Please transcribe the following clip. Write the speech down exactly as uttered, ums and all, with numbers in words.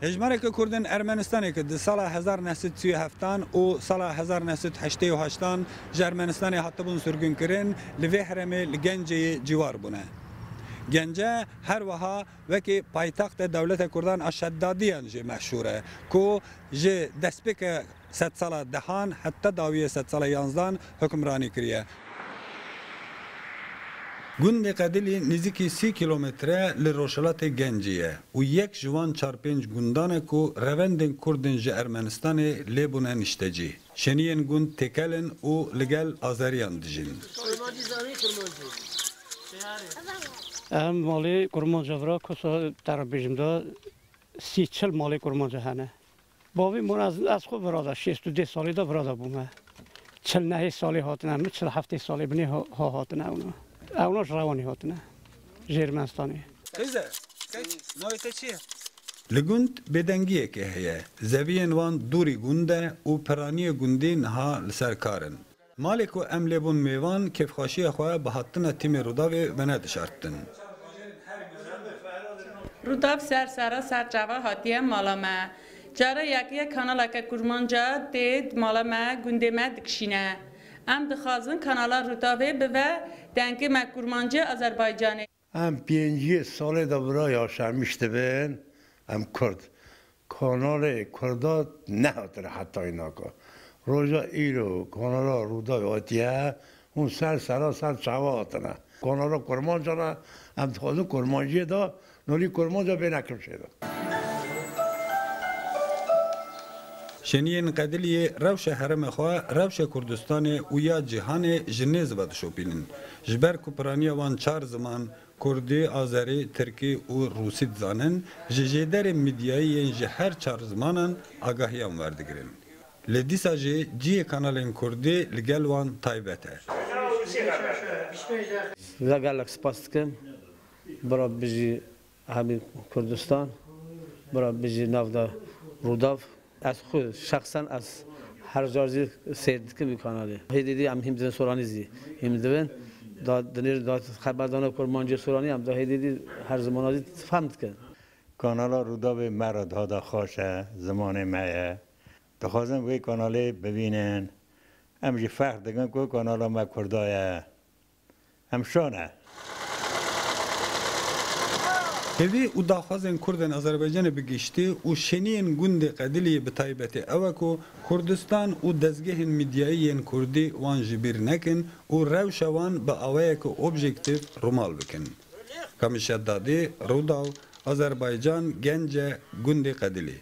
Hejmareke Kurdên Ermenistanê ku di sala hezar neh sed sî û heftan û sala hezar neh sed heştê û heştan ji Ermenistanê hatibûn sirgûnkirin, li vê herêmê li Genceyê cîwar bûne. Gence her wiha wekî paytextê dewleta Kurdan a Şedadiyan jî meşhûr e, ku ji destpêka sedsala dehan heta dawiyê sedsala yanzdan hukimranî kiriye. Gundê Qedilî nêzîkî sî kîlometre li rojhilatê Gencî ye û yek ji wan çar pênc gundan e ku revendên Kurd ên ji Ermenistanê lê bûne niştecî. Şêniyên gund têkel in û li gel Azeriyan dijîn. Em malê Kurmanca vira, kosa te re bêjim de sî çil malê Kurmanca hene. Bavê min ez, ez xwe vira de şêst û deh salî de vira de bûme. Çil nehê salî hatine, min çil heftê salî binê ha, ha hatine ewna. Ewna ji Rewanî hatine. Ji Ermenistanê. Teyze, keç, navê te çi ye? Li gund bêdengiyekê heye. Zeviyên wan dûrî gund e û piraniyê gundî niha li ser kar in. Malê ku em lê bûn mêvan, kêfxweşiya xwe bi hatina tîmê Rûdawê venedişartin. Rûdaw ser sera ser çava hatiye mala me. Cara yek yek kanaleke kurmanca tê di mala me, gundê me dikişîne. Em dixwazin kanala Rûdawê bive dengê me kurmancê Azerbaycanê. Em pêncî salê de vira yaşamîş dibin, em Kurd. Kanalê Kurda nehatine heta înaka. Roja îro kanala Rûdaw hatiye, hûn ser sera ser çava hatine. Kanala Kurmanca re em dixwazin Kurmanciyê de, nolî Kurmanca bêne kimşê de. Şêniyên Qediliyê rewşa herêmê xwe rewşa Kurdistanê û ya cîhanê ji nêz ve dişopînin. Ji ber ku piraniya wan çar ziman, Kurdî, Azerî, Tirkî û Rûsî dizanin, ji jêderên midyayî yên ji her çar zimanan agahiyan werdigirin. Lê dîsa jî cihê kanalên Kurdî li gel wan taybet e. Size gelek spas dikim. Bira bijî hemî Kurdistan, bira bijî navda Rûdaw. Ez xwe şexsen ez her car jî seyr dikim wî kanalê. Hêdî dî em hîm dibin soranî zî hîm dibin. Da dinêr da xeberdana kurmancî soranî em da hêdî dî her zimana zî fehm dikin. Kanala Rûdawê me re daha da xweş e, zimanê me ye. Dixwazin wê kanalê bibînin. Em jî fehr dikin ku kanala me Kurda ye. Em şa ne. Hêvî û daxwazên Kurdên Azerbaycanê bi giştî û şêniyên gundê Qediliyê bi taybetî ew e ku Kurdistan û dezgehên midyayî yên Kurdî wan ji bîr nekin û rewşa wan bi awayeke objektîf rumal bikin. Kamîl Şedadî, Rûdaw, Azerbaycan, Gence, gundê Qedilî.